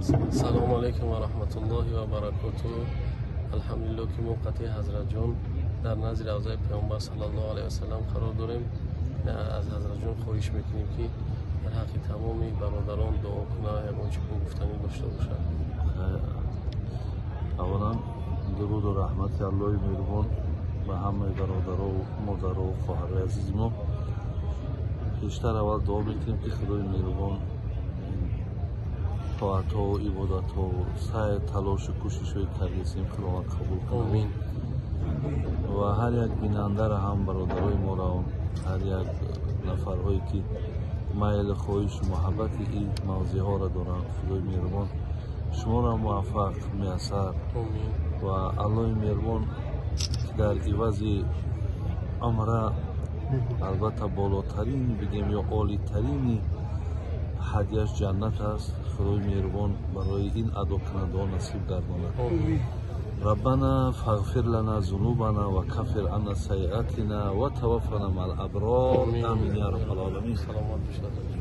Салому алайкум ва раҳматуллоҳи ва баракотуҳ. Алҳамдулиллоҳ, ки мо қатъи Ҳазратҷон дар назди равзаи Паёмбар саллаллоҳу алайҳи васаллам қарор дорем. Аз Ҳазратҷон хоҳиш мекунем, ки дар ҳаққи тамоми бародарон дуо кунад, ягон чӣ гуфтанӣ дошта бошад. Аввалан, дуруду раҳмати Аллоҳи меҳрубон ба ҳамаи бародарову модарову хоҳарои азизи мо. Пештар аввал дуо мекунем, ки Худои меҳрубон тоатҳову ибодатҳову саъю талошу кӯшишҳои кардесем, Худованд қабул кунад. Омин. Ва ҳар як бинандаро ҳам, бародарои моро, ҳар як нафарҳое ки майлу хоҳишу муҳаббати ин мавзеъҳоро доранд, Худои меҳрубон шуморо муваффақ, муяссар Омин. ва Аллоҳи меҳрубон, ки дар ивази умра, албатта, болотарин бигем ё олитарини ҳадияш ҷаннат аст, Худои меҳрубон барои ин адокунандаҳо насиб гардонад. Омин. ربنا فاغفر لنا ذنوبنا وكفر عنا سيئاتنا وتوفنا مع الابرار. آمين. امين يا رب العالمين. Саломат бошад.